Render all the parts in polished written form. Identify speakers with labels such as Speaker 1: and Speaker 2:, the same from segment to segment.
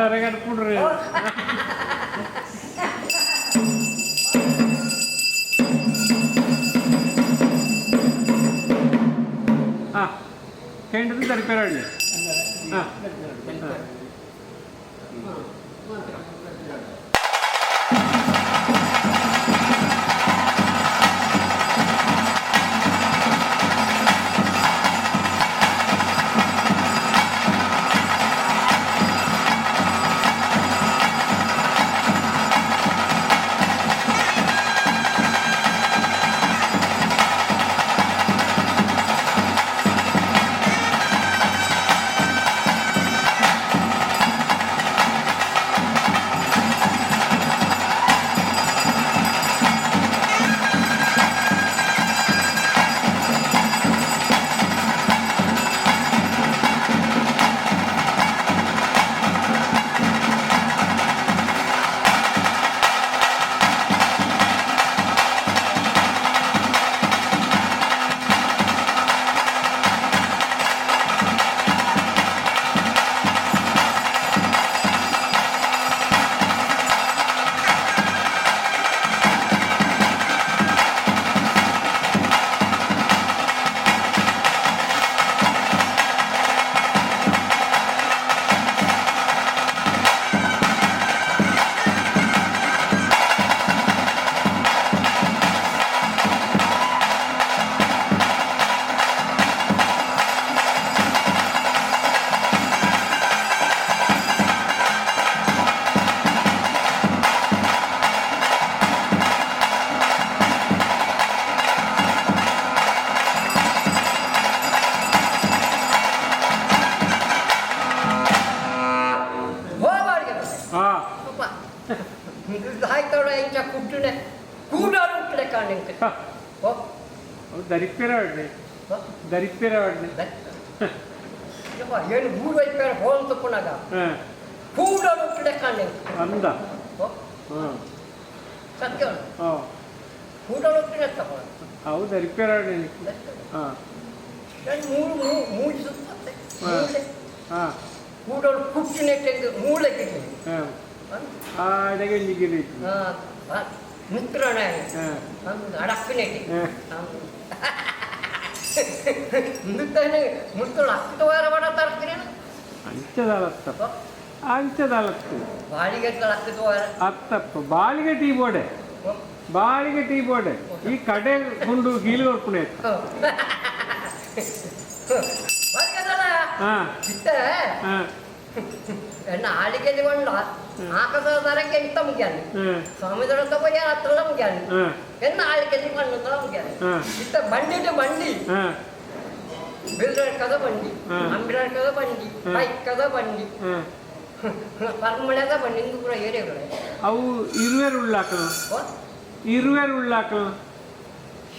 Speaker 1: ಸರಗಡ್ ಪುಡ್ರಿ. ಆ ಕೇಂದ್ರದ ತರಿಪೇರಳ್ಳಿ. ಹಾಂ.
Speaker 2: ಹೋಬಾರ್ಗೆ.
Speaker 1: ಹಾಂ.
Speaker 2: ಪಪ್ಪ ಹಾಯ್ತಾಳೆ ಇಂಚ ಕುಟ್ಟುನೆ ಕೂಡಾರು ಉಟ್ಟಲೆ ಕಾಣಿಂಕ. ಓ.
Speaker 1: ಅವು ದರಿಪಿರವಡ್ಲಿ. ದರಿಪಿರವಡ್ಲಿ.
Speaker 2: ಯಪ್ಪ, ಏನು ಗೂಡು ಐಪೇರ ಹೋನ್ ತಪ್ಪುನಾಗ
Speaker 1: ಹಾಂ.
Speaker 2: ಕೂಡಾರು ಉಟ್ಟಲೆ ಕಾಣಿಂಕ.
Speaker 1: ಅಂದ.
Speaker 2: ಓ.
Speaker 1: ಹಾಂ.
Speaker 2: ಸತ್ಯ.
Speaker 1: ಹಾಂ.
Speaker 2: ಕೂಡಾರು ಉಟ್ಟಲೆ ತಪ್ಪ.
Speaker 1: ಅವು ದರಿಪಿರವಡ್ಲಿ. ಹಾಂ.
Speaker 2: ನಾನು ಮೂರು ಮೂರು ಸುತ್ತೆ.
Speaker 1: ಹಾ.
Speaker 2: ಮೂಲೆ.
Speaker 1: ಹಾಂ.
Speaker 2: ಕೂಡೋರು ಕುಟ್ಟಿನೆ ತೆಗೆದು ಮೂಲೆಗೆ.
Speaker 1: ಹಾಂ, ಆಡೆಗೆ ಜಿಗಿರಿ.
Speaker 2: ಮಿತ್ರಣ.
Speaker 1: ಹಾಂ.
Speaker 2: ಅಡಕ್ಕನೆ.
Speaker 1: ಹಾಂ.
Speaker 2: ಮುತ್ತಾನೆ ಮುತ್ತಳು ಹತ್ತು ವಾರ ಮಾಡ ತರ್ತೀನಿ.
Speaker 1: ಅಂಚದಲತ್ತಪ್ಪ, ಅಂಚದಲತ್ತು.
Speaker 2: ಬಾಳಿಗೆ ಹತ್ತು ವಾರ.
Speaker 1: ಅತ್ತಪ್ಪ, ಬಾಳಿಗೆ ಟೀ ಬೋಡೆ, ಬಾಳಿಗೆ ಟೀ ಬೋಡೆ. ಈ ಕಡೆ ಗುಂಡು ಗೀಲು ಕೊಡ್ಪುಣೆ.
Speaker 2: ಬಾಳಿಗೆದಲ್ಲ.
Speaker 1: ಹಾಂ.
Speaker 2: ಇತ್ತ.
Speaker 1: ಹಾಂ.
Speaker 2: ಎಣ್ಣ ಆಳಿಗೆ ಒಂಡ ಆಕಸದರಕ್ಕೆ ಇಂತ ಮುಗ್ಯಾನ.
Speaker 1: ಹಾಂ.
Speaker 2: ಸ್ವಾಮಿ ತಗೋಯ ಹತ್ರ ಮುಗ್ಯಾನ.
Speaker 1: ಹಾಂ.
Speaker 2: ಎನ್ನ ಆಳಿಗೆ ಕೊಂಡು ಮುಗ್ಯಾನ.
Speaker 1: ಹಾಂ.
Speaker 2: ಇತ್ತ ಬಂಡಿட்டு ಬಂಡಿ.
Speaker 1: ಹಾಂ.
Speaker 2: ಬಿಲ್ಡರ್ಕದ ಬಂಡಿ.
Speaker 1: ಹಾ.
Speaker 2: ಅಂಬಿಡರ್ಕದ ಬಂಡಿ.
Speaker 1: ಹಾ.
Speaker 2: ಬೈಕದ ಬಂಡಿ.
Speaker 1: ಹಾಂ.
Speaker 2: ಪರ್ಮಳೆದ ಬಂಡಿ ಇಂದು ಪೂರ ಏರಿಯಾಗಳು.
Speaker 1: ಅವು ಇರುವೆರು ಉಳ್ಳಾಕಲು. ಇರುವೆರು ಉಳ್ಳಾಕಲು.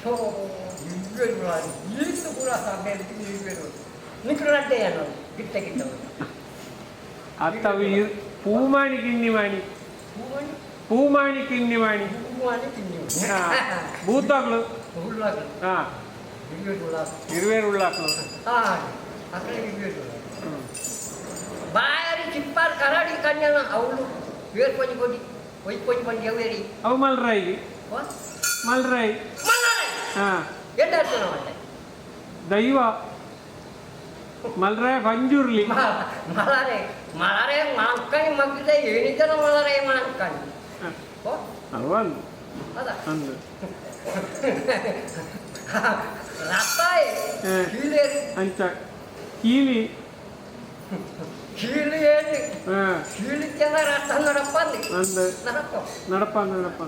Speaker 2: ಶೋ, ಇರುವೆರು ಈತು ಪೂರ ಸಭೆ ಇರುವೆರು ನಿಕ್ರು ನಡ್ಡೆ ಅನ್ನೋದು ಗಿಟ್ಟ ಗಿಟ್ಟ.
Speaker 1: ಅತ್ತವು ಇರು ಪೂಮಾಣಿ ಕಿನ್ನಿ ಮಾಣಿ.
Speaker 2: ಹೂವಣಿ.
Speaker 1: ಪೂಮಾಣಿ ಕಿನ್ನಿ ಮಾಣಿ.
Speaker 2: ಹೂವಣಿ ತಿನ್ನಿ.
Speaker 1: ಹಾಂ, ಭೂತಗಳು.
Speaker 2: ಉಳ್ಳಾಗಲು.
Speaker 1: ಹಾಂ.
Speaker 2: ಇರುವೆರು ಉಳ್ಳಾಗಲು.
Speaker 1: ಇರುವೆರು ಉಳ್ಳಾಕಲು.
Speaker 2: ಹಾಂ, ಅಕಡೆ ಇರುವೆರು.
Speaker 1: ಹ್ಞೂ.
Speaker 2: ಬಾರಿ ಚಿಪ್ಪಾರ್ ಕರಾಡಿ ಕನ್ಯನ ಅವಳು ಬೇರ್ ಕೊಂಚ ಕೊಡಿ ಒಯ್ ಕೊಂಚ ಬಂಡಿ ಅವೇರಿ.
Speaker 1: ಅವು ಮಲ್ರಾಯಿ. ಮಲ್ರಾಯಿ. ಹಾಂ.
Speaker 2: ಎಂಡ ಅರ್ಥ ಮತ್ತೆ.
Speaker 1: ದೈವ ಮಲ್ರಾಯ ಪಂಜುರ್ಲಿ.
Speaker 2: ಮಲಾರೆ ಮಲಾರೆ ಮಣಕಣಿ ಮಗ್ಗಿದೆ ಏನಿದ್ದನ ಮಲಾರೆ ಮಣಕಣಿ. ಓ.
Speaker 1: ಅವನ್
Speaker 2: ಅದ.
Speaker 1: ಅಂದು.
Speaker 2: ರತ್ತಾಯಿ.
Speaker 1: ಹ್ಮ್.
Speaker 2: ಕೀಲೇರಿ.
Speaker 1: ಅಂಚ ಕೀಲಿ.
Speaker 2: ಕೀಲಿ ಏನು?
Speaker 1: ಹಾಂ.
Speaker 2: ಕೀಲಿಕ್ಕೆಲ್ಲ ರತ್ತ ನಡಪ್ಪ ಅಂది.
Speaker 1: ಅಂದು.
Speaker 2: ನಡಪ್ಪ.
Speaker 1: ನಡಪ ನಡಪ.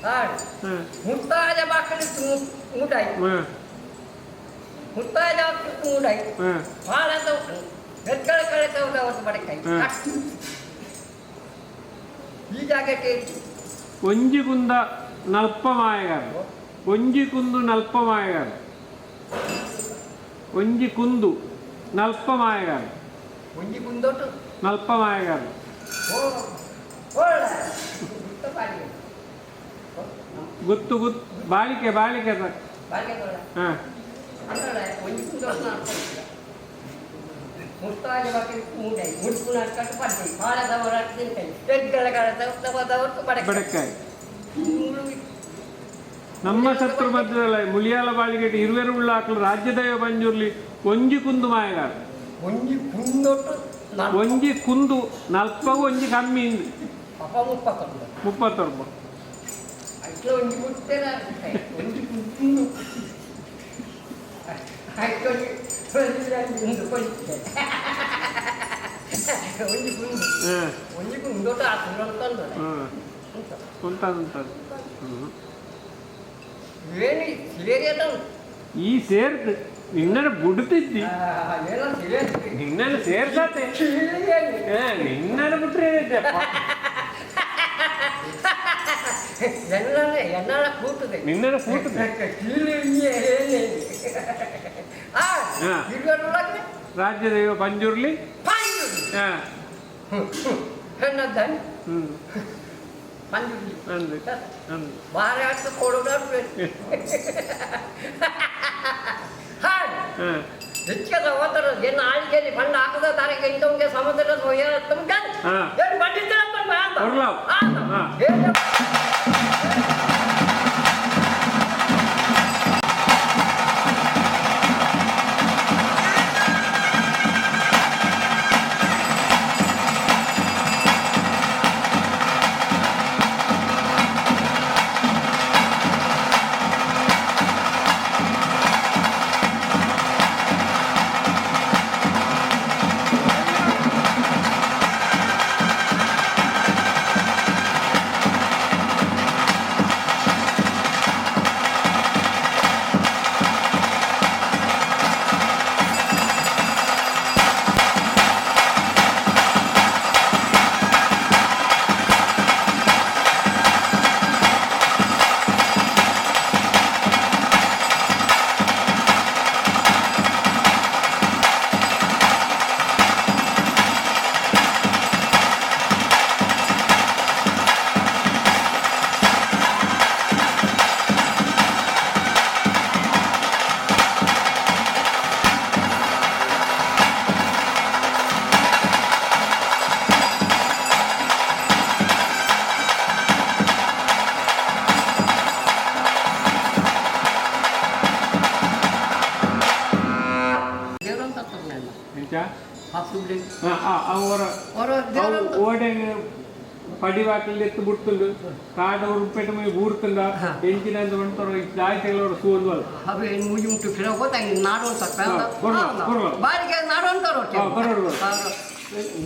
Speaker 2: ಹಾಂ.
Speaker 1: ಹಾಂ.
Speaker 2: ಮುತ್ತಾಯ ಬಾಕಲಿ ಮುಟಾಯಿ.
Speaker 1: ಹಾಂ.
Speaker 2: ಮುತ್ತಾಯ ಬಾಕಲಿ ಮುಟಾಯಿ.
Speaker 1: ಹಾಂ.
Speaker 2: ಭಾಳ ಬೆಕ್ಕಳ ಕಳೆ ತೌದ ಅವತ್ತು ಬಡಕಾಯಿ.
Speaker 1: ಹ್ಮ್.
Speaker 2: ಈ ಜಾಗಕ್ಕೆ.
Speaker 1: ಒಂಜಿ ಕುಂದ ನಲ್ಪ ಮಾಯಗಾರ, ಒಂಜಿ ಕುಂದು ನಲ್ಪ ಮಾಯಗಾರ, ಒಂಜಿ ಕುಂದು ನಲ್ಪ ಮಾಯಗಾರ.
Speaker 2: ಒಂಜಿ ಕುಂದೊಟ್ಟು.
Speaker 1: ನಲ್ಪ ಮಾಯಗಾರ.
Speaker 2: ಓ ಓಳ್ಳ ಗುತ್ತ ಬಾಡಿಗೆ.
Speaker 1: ಗುತ್ತು ಗುತ್ತು ಬಾಳಿಕೆ ಬಾಳಿಕೆ.
Speaker 2: ಬಾಡಿಗೆ ತೋಳ.
Speaker 1: ಹಾಂ.
Speaker 2: ಅಂದಳ ಒಂಜಿ ಕುಂದೊಟ್ಟು ನಲ್ಪ. ಮುಸ್ತಾಜ ಬಾಕಿ ಮೂಡೈ ಮುಡ್ಪುನ ಕಟ್ಟು ಪಡ್ಡಿ ಪಾಳದವರ ತಿಂತೈ ಎಗ್ಗಲ ಕಡತ ಬಡಕ
Speaker 1: ಬಡಕಾಯಿ ನಮ್ಮ ಶತ್ರು ಮಧ್ಯದಲ್ಲ ಮುಳಿಯಾಲ ಬಾಳಿಗೆಟ್ ಇರುವೆರು ಉಳ್ಳಾಕ್ಲು ರಾಜ್ಯದೈವ ಬಂಜುರ್ಲಿ ಒಂಜಿ ಕುಂದು ಮಾಯಗಾರ.
Speaker 2: ಒಂಜಿ ಕುಂದೊಟ್ಟು.
Speaker 1: ಒಂಜಿ ಕುಂದು ನಲ್ಪಗು ಒಂಜಿ ಕಮ್ಮಿ ಇಂದು.
Speaker 2: ಅಪ 31.
Speaker 1: 39.
Speaker 2: ಅಟ್ಲ ಒಂಜಿ ಮುಟ್ಟೆನ ಒಂಜಿ ಕುಂದು ಅಟ್ಲ ಒಂಜಿ ಒಂಜಿ ಕುಂದು ಒಂಜಿ ಕುಂದು ಒಂಜಿ ಕುಂದೊಟ್ಟು ಆ ಕುಂದೊಟ್ಟು.
Speaker 1: ಉಂಟು ಉಂಟು.
Speaker 2: ಏನು ಸೇರಿಯಲ್ಲ.
Speaker 1: ಈ ಸೇರ್ದು ನಿನ್ನನ್ನು ಬಿಡ್ತಿದ್ದಿ.
Speaker 2: ಏನೋ ಸೇರಿ.
Speaker 1: ನಿನ್ನನ್ನು ಸೇರ್ಸತ್ತೆ. ನಿನ್ನನ್ನು ಬಿಟ್ರೆ ಏನೈತೆ?
Speaker 2: ಎನ್ನ ಎನ್ನಾಳ ಕೂತದೆ.
Speaker 1: ನಿನ್ನನ್ನು ಕೂತದೆ. ರಾಜ್ಯದೈವ ಪಂಜುರ್ಲಿ.
Speaker 2: ಪಂಜುರ್ಲಿ.
Speaker 1: ಅಂದು ಅಂದು.
Speaker 2: ಭಾರತ ಕೊಡೋಣ. ಹೆಚ್ಚಿಗೆ ಓದರ ಏನು ಆಳಿಕೆಯಲ್ಲಿ ಬಣ್ಣ ಹಾಕದ ತಾರೀಕು ಇಂತವಂಗೆ ಸಮುದ್ರದ ಏನು ಬಂಡಿದ್ದ.
Speaker 1: ಅವರ ಓಡೆಂಗ್ ಪಡಿವಾಕಲ್ಲಿ ಎತ್ತು ಬಿಡ್ತುಂಡು ಕಾಡು ಉರುಪೇಟೆ ಮೈ ಬೂರ್ತುಂಡ ಎಂಜಿನ ಅಂತ ಒಂತರ ದಾಯ್ತೆಗಳವರು ಸೂಲ್ವಲ್ಲ.
Speaker 2: ಅವೆ ಮುಗಿ ಮುಟ್ಟು ಫಿರ ನಾಡು ಅಂತ. ಬಾರಿಗೆ ನಾಡು ಅಂತ.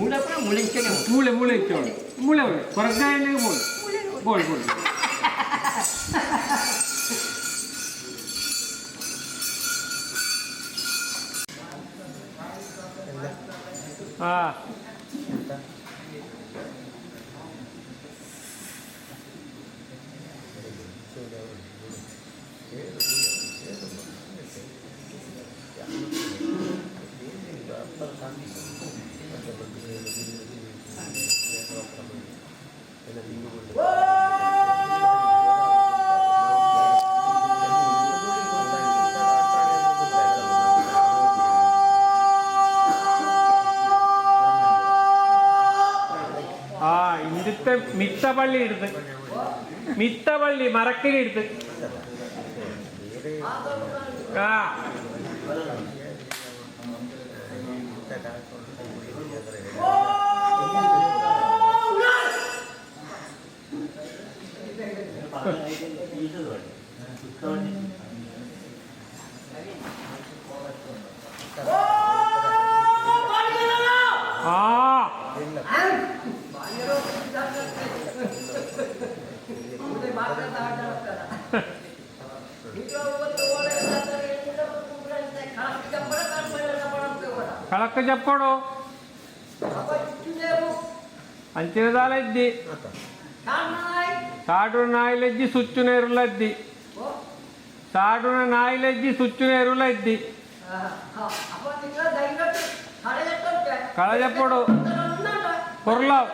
Speaker 2: ಮೂಳೆ ಮೂಳೆ.
Speaker 1: ಮೂಳೆ ಮೂಳೆ ಇಚ್ಚೋಳು ಮೂಳೆ ಮೂಳೆ ಹೊರಗಾಯನಿಗೆ ಮೂಳೆ ಬೋಳು ಬೋಳು. ಹಾಂ. ಇಂದಿತ್ತೆ ಮಿತ್ತಬಳ್ಳಿ ಹಿಡ್ದು ಮಿತ್ತಬಳ್ಳಿ ಮರಕ್ಕಿಗೆ ಹಿಡ್ದು. ಕಳಕ್ಕ ಚಪ್ಪಡು ಅಂಚಿನದಾಲದ್ದಿ ಸಾಡು ನಾಯಿಲಜ್ಜಿ ಸುಚ್ಚು ನೇರುಲದ್ದಿ ಸಾಡುನ ನಾಯಿಲಜ್ಜಿ ಸುಚ್ಚು ನೇರುಲದ್ದಿ ಕಳಜಪ್ಪಡು ಕೊರ್ಲಾವ್.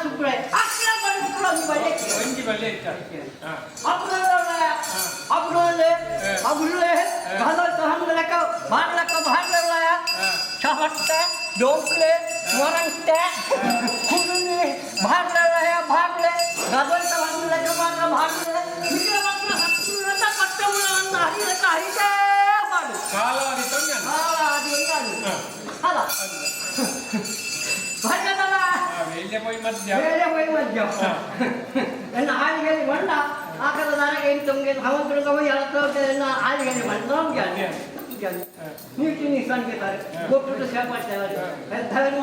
Speaker 2: ಸುಬ್ರಾಯ ಅಕ್ಲ ಬಂದು ಬಲೆ
Speaker 1: ಒಂಜಿ ಬಲ್ಲೆ ಇತ್ತ. ಹಾ.
Speaker 2: ಅಬ್ರೋಲೆ ಅಬ್ರುಲೆ ಗಾದಲ್ ತಹನ್ ಲೆಕ್ಕ ಬಾರ್ ಲೆಕ್ಕ ಬಾರ್ ಲೆಲ್ಲ ಚಹಟ್ಟ ಡೋಕ್ಲೆ ಮೊರಂಟೆ ಕುಡುನೆ ಬಾರ್ ಲೆಲ್ಲ ಬಾರ್ ಲೆ ಗಾದಲ್ ತಹನ್ ಲೆಕ್ಕ ಬಾರ್ ಬಾರ್ ಲೆ ಮಿತ್ರ ಮಾತ್ರ ಹತ್ತುರತ ಕಟ್ಟముల ಅನ್ನ ಹರಿಲಕ ಹರಿದೇ ಮಾಡು.
Speaker 1: ಕಾಲಾದಿ ತೊಂಜನ.
Speaker 2: ಕಾಲಾದಿ ಒಂದಾನು ಅಲ್ಲ ಭಜನಲ.
Speaker 1: ವೇಲ್ಯ ಪೋಯಿ ಮಧ್ಯ.
Speaker 2: ವೇಲ್ಯ ಪೋಯಿ ಮಧ್ಯ ಎನ್ನ ಆಳಿಗೆ ಮಂಡ ಆಕದ ದಾರಗೆ ಏನು ತುಂಗೆ ಸಮುದ್ರದ ಹೋಗಿ ಅಳತ್ತ ಎನ್ನ ಆಳಿಗೆ ಮಂಡ ನೀಟಿ ನಿಸಾನ್ಗೆ ತಾರೆ ಗೊಬ್ಬರ ಸೇಪಾಡ್ತಾರೆ ಧರ್ಮ.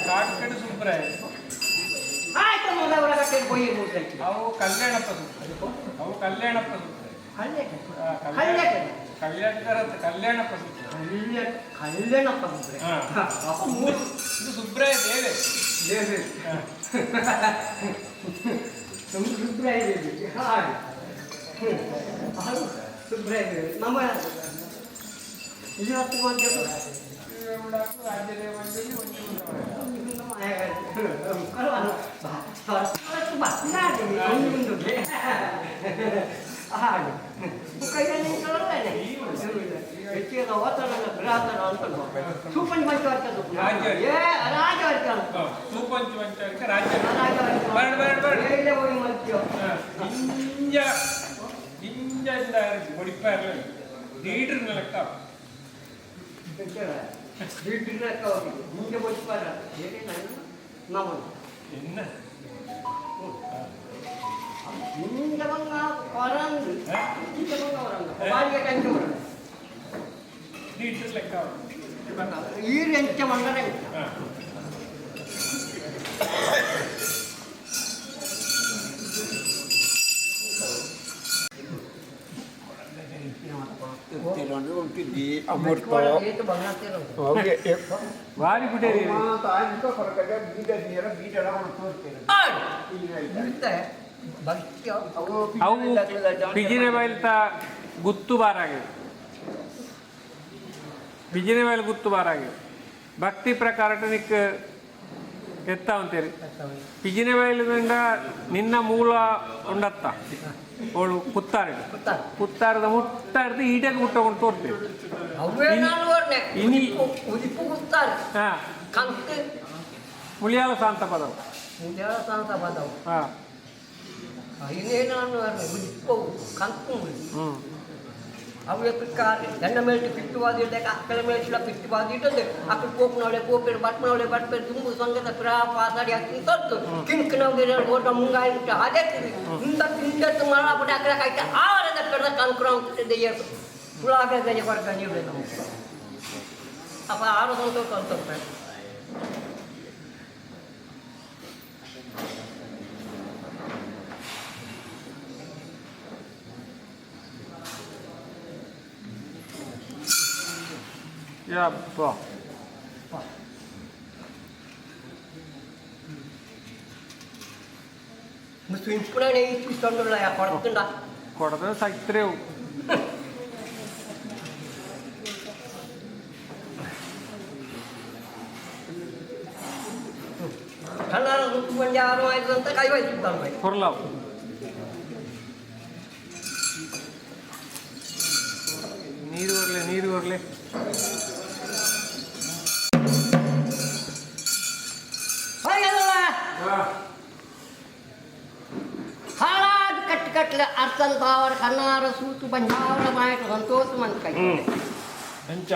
Speaker 1: ಕಾಟ್ಕಡು ಸುಬ್ರಾಯ.
Speaker 2: ಆಯ್ತು, ಮೊದಲ ಕಟ್ಟೆ ಪೋಯಿ ಮೂರ್ತಿ.
Speaker 1: ಅವು ಕಲ್ಯಾಣಪ್ಪ ಸುಬ್ರಾಯ, ಅವು ಕಲ್ಯಾಣಪ್ಪ ಸುಬ್ರಾಯ.
Speaker 2: ಕಲ್ಯಾಣ
Speaker 1: ಕಲ್ಯಾಣ ಕಲ್ಯಾಣಪ್ಪ ಸುಬ್ರಾಯ.
Speaker 2: ಕಲ್ಯಾಣಪ್ಪ ಸುಬ್ರಾಯ.
Speaker 1: ಇದು ಸುಬ್ರಾಯ ದೇವೆ.
Speaker 2: ದೇವೆ ಸುಬ್ರಾಯ ದೇವಿ. ಹಾಗೆ ಸುಬ್ರಾಯ ದೇವಿ ನಮ್ಮ ಇವತ್ತು ಮಧ್ಯ.
Speaker 1: ಸೂಪಂಚ ಪಂಚಾರಿಕ ರಾಜ್ಯ ಬರಡ್ ಬರಡ್ ಬರಡ್. ಇಂಜ ಇಂಜ ಇಂದ ಹೊಡಿಪ ಲೀಡರ್ ಲೆಕ್ಕ. ಎನ್ನ ಲೀಡರ್ ಲೆಕ್ಕ.
Speaker 2: ಈರು ಎಂಚ ಮಂಡಲ.
Speaker 3: ಅಮೃತ.
Speaker 1: ಬಾರಿ ಬಿಟ್ಟೇರಿ. ಅವು ಬಿಜಿನೆ ಬೈಲ್ತ ಗುತ್ತು ಬಾರಾಗಿದೆ, ಬಿಜಿನೆ ಬೈಲ್ ಗುತ್ತು ಬಾರಾಗಿದೆ. ಭಕ್ತಿ ಪ್ರಕಾರ ನಿಕ್ ಎತ್ತ ಅಂತೇರಿ ಪಿಜಿನೆ ಬೈಲಿಂದ ನಿನ್ನ ಮೂಲ ಉಂಡತ್ತ ಅವಳು ಕುತ್ತಾರೆ ಕುತ್ತಾರದ ಮುಟ್ಟಾರ್ದು ಈಟಕ್ಕೆ ಮುಟ್ಟಕೊಂಡು ತೋರ್ತೀವಿ. ಇನಿ
Speaker 2: ಉದಿಪು ಕುತ್ತಾರೆ.
Speaker 1: ಹಾ.
Speaker 2: ಕಂತು.
Speaker 1: ಮುಳಿಯಾಲ ಸಾಂತ ಪದವು.
Speaker 2: ಮುಳಿಯಾಲ ಸಾಂತ ಪದವು.
Speaker 1: ಹಾ.
Speaker 2: ಇನ್ನೇನು ಉದಿಪ್ಪು ಕಂತು.
Speaker 1: ಹ್ಮ್.
Speaker 2: ಅವು ಎತ್ತುಕಾರೆ ಎಣ್ಣ ಮೇಲ್ಟು ಪಿಟ್ಟುವಾದ ಇಡ್ಬೇಕು, ಅಕ್ಕಳ ಮೇಲ್ಟಿಲ ಪಿಟ್ಟುವಾದ ಇಟ್ಟದ್ದು ಅಕ್ಕಳ ಪೋಪ್ನವಳೆ ಪೋಪೇರು ಬಟ್ನವಳೆ ಬಟ್ಪೇರು ತುಂಬು ಸಂಗತ ಪಿರಾ ಪಾಸಾಡಿ ಹಾಕಿ ತೊತ್ತು ಕಿಂಕ್ನವ್ಗೆ ಓಟ ಮುಂಗಾಯಿ ಮುಟ್ಟ ಅದೇ ಇಂದ ತಿಂದತ್ತು ಮರಳಪಟ್ಟ ಅಕ್ಕಳ ಕಾಯ್ತ ಆವರದ ಕಡ್ದ ಕನ್ಕುರ ದೆಯ್ಯ ಪುಳಾಗ ಗಜ ಕೊಡ್ಕ ನೀವು. ಅಪ್ಪ ಆರು ಸಂತೋಷ ಅಂತ.
Speaker 1: ಯಪ್ಪ.
Speaker 2: ಸಿಂಪಡಣೆ ಇಷ್ಟೊಂದುಳ್ಳ ಕೊಡ್ತುಂಡ.
Speaker 1: ಕೊಡದ ಸೈತ್ರೇವು.
Speaker 2: ಕಣ್ಣಾರ ಸುತ್ತು ಬಂದು ಯಾರು ಆಯ್ತು ಅಂತ ಕೈ ವಹಿಸಿದ್ದಾನೆ.
Speaker 1: ಹೊರ್ಲಾವ್. ನೀರು ಬರಲಿ, ನೀರು ಬರಲಿ.
Speaker 2: ಹಾಗಲ್ಲ. ಹಾಳಾದ ಕಟ್ಟು ಕಟ್ಟಲೆ ಅರ್ಥಂತಾವರ ಕಣ್ಣಾರ ಸೂತು ಬಂಜಾವರ ಮಾಯಕ ಸಂತೋಷ ಮನ್ ಕೈ.
Speaker 1: ಅಂಚ.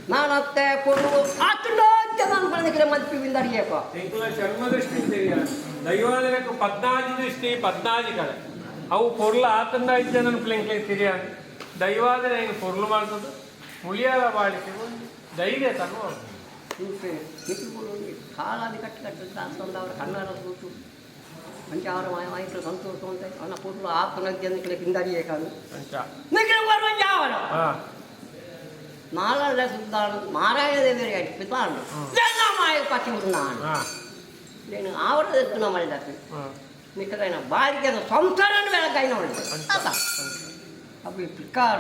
Speaker 2: ನಾನತ್ತೆ ಕೊಡು ಆತುಂಡೋ ನಾನು ಬಂದಿದ್ರೆ ಮಲ್ಪಿ ಬಿಂದರಿಯಪ್ಪ.
Speaker 1: ಎಂಕುಲ ಚರ್ಮದೃಷ್ಟಿ ತೆರಿಯ ದೈವಾದಿನಕ್ಕೆ ಪದ್ನಾಜಿ ದೃಷ್ಟಿ ಪದ್ನಾಜಿ ಕಡೆ ಅವು ಪೊರ್ಲು ಆತಂಡ ಇಜ್ಜನ ಪ್ಲೆಂಕ್ಲೆ ತಿರಿಯ ದೈವಾದಿನ ಹೆಂಗೆ ಪೊರ್ಲು ಮಾಡ್ತದೆ ಮುಳಿಯಾಲ ಬಾಳಿಕೆ ಒಂದು ಧೈರ್ಯ ತನ್ನುವ.
Speaker 2: ಹಾಳಾದಿ ಕಟ್ಟು ಕಟ್ಟಲು ಅರ್ಥಂದವರ ಕಣ್ಣಾರ ಸೂತು ಮಂಚಾರ ಮಾಯ ಮಾಯಿಟ್ಟು ಸಂತೋಷ ಅಂತ ಅವನ ಪೊರ್ಲು ಆತನ ಜನಕ್ಕೆ ಪಿಂದರಿಯೇ ಕಾನು.
Speaker 1: ಅಂಚ.
Speaker 2: ನಿಖಿಲ ಬರುವ
Speaker 1: ಹಾ.
Speaker 2: ನಾಳಲ್ಲ ಸುದ್ದಾನು ಮಾರಾಯ ದೇವರಿಗೆ ಅಡ್ಪಿತಾನು ಎಲ್ಲ ಮಾಯ ಪತಿ ನಾನು.
Speaker 1: ಹಾ.
Speaker 2: నేను ఆవరణ మళ్ళీ
Speaker 1: ಹಾ.
Speaker 2: ನಿಕ್ಕದೈನ ಬಾರಿಗೆ ಸಂಸಾರನ ಬೆಳಕೈನ ಒಳ್ಳೆ ಅಪ್ಪ ಈ ಪ್ರಕಾರ.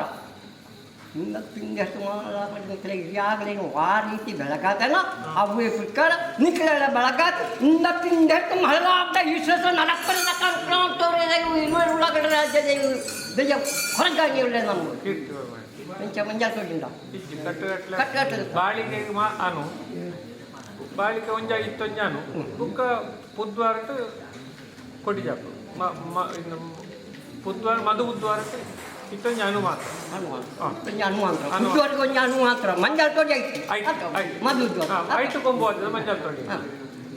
Speaker 2: ಇಂದ ಪಿಂಗಷ್ಟು ಯಾಗಲೇನು ಆ ರೀತಿ ಬೆಳಗಾತನ ಅವೇ ಪ್ರಕಾರ ನಿಖಲ ಬೆಳಗಾತ ಇಂದ ಪಿಂಗಷ್ಟು ಮಹಲಾಗ್ದ ಈಶ್ವರ ನಡಪ್ಪರ ಉಳ್ಳಾಗಡ್ಡೆ ರಾಜ್ಯ ದೆಯ್ಯ ಹೊರಗಾಗಿ ಉಳ್ಳೆ ನಮ್ಮ
Speaker 1: ಕೀರ್ತಿ ಬರ್ಬಾರ್ದು.
Speaker 2: ಮಂಚ ಮಂಜಾಲ್ ತೋಟಿಂದ.
Speaker 1: ಇಜ್ಜಿ ಕಟ್ಟು ಕಟ್ಲೆ.
Speaker 2: ಕಟ್ಟು ಕಟ್ಟಲೆ.
Speaker 1: ಬಾಳಿಕೆಗೆ ಮಾ ಅನು ಬಾಳಿಕೆ ಒಂಜ ಇತ್ತೊಂಜಾನು ಬುಕ್ಕ ಪುದ್ವಾರಟ್ ಕೊಡಿಜಾಪು ಮ ಮ ಇನ್ನು ಪುದ್ವಾರ ಮಧು ಬುದ್ವಾರಟ್ ಇತ್ತೊಂಜ ಅನು ಮಾತ್ರ. ಹಾ.
Speaker 2: ಕೊಂಚ ಅನು ಮಾತ್ರ.
Speaker 1: ಅನು.
Speaker 2: ಉದ್ದುವರೆಗೆ ಕೊಂಚ ಅನು ಮಾತ್ರ ಮಂಜಾಲ್ ತೋಟಿ ಆಯ್ತು.
Speaker 1: ಆಯ್ತು ಆಯ್ತು.
Speaker 2: ಮಧು ಉದ್ದುವರೆ.
Speaker 1: ಹಾ, ಆಯ್ತು ಕೊಂಬು ಅದು ಮಂಜಾಲ್ ತೊಳಿ.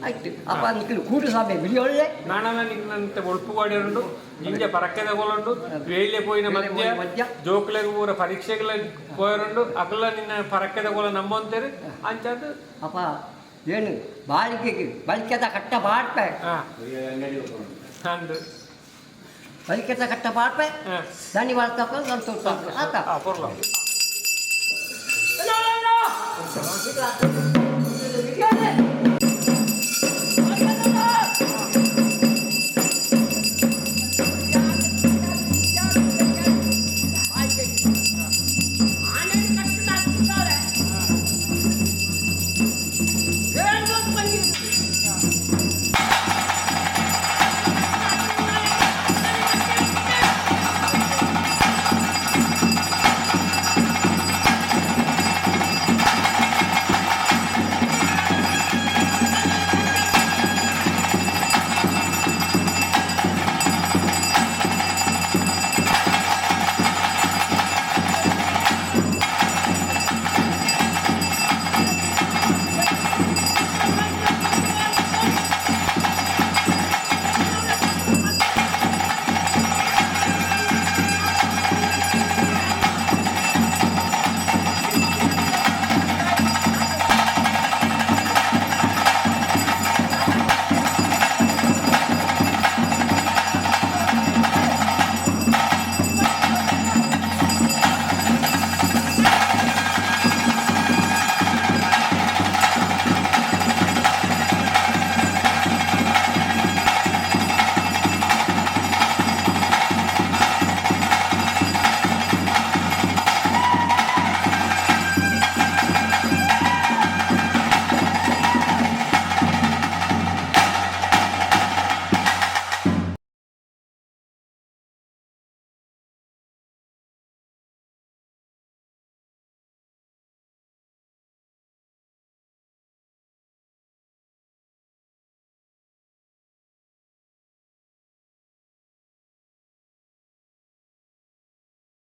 Speaker 2: ಆಯ್ತು ಅಪ್ಪ, ನಿಖಲು ಕೂಡು ಸಭೆ ಬಿಡಿ ಒಳ್ಳೆ.
Speaker 1: ನಾಣನ ನಿನ್ನಂತೆ ಒಳ್ಪು ಗಾಡಿರುಂಡು, ನಿಂಜ ಪರಕೆದ ಗೋಲುಂಡು, ವೇಳೆ ಪೋಯಿನ
Speaker 2: ವೇಳೆ
Speaker 1: ಮಧ್ಯ
Speaker 2: ಪೋಯಿನ ಮಧ್ಯ.
Speaker 1: ಜೋಕುಲೆಗ್ ಪೂರ ಪರೀಕ್ಷೆಗಳ ಪೋಯರುಂಡು, ಅಗಲ ನಿನ್ನ ಪರಕೆದ ಗೋಲ ನಂಬಂತೇರು ಅಂಚಾದ್.
Speaker 2: ಅಪ್ಪ, ಏನು ಬಾಳಿಕೆಗೆ ಬಳಿಕೆದ ಕಟ್ಟ ಬಾಡ್ಪೆ.
Speaker 1: ಹಾ ಅಂದು.
Speaker 2: ಬಳಿಕೆದ ಕಟ್ಟ ಬಾಡ್ಪೆ.
Speaker 1: ಹಾ.
Speaker 2: ಧನ್ಯವಾದ ತಕೊಂಡು ಸಂತೋಷ ಆತ.
Speaker 1: ಆ ಪೊರ್ಲ.
Speaker 2: ಇಲ್ಲ, ಇಲ್ಲ, ಇಲ್ಲ.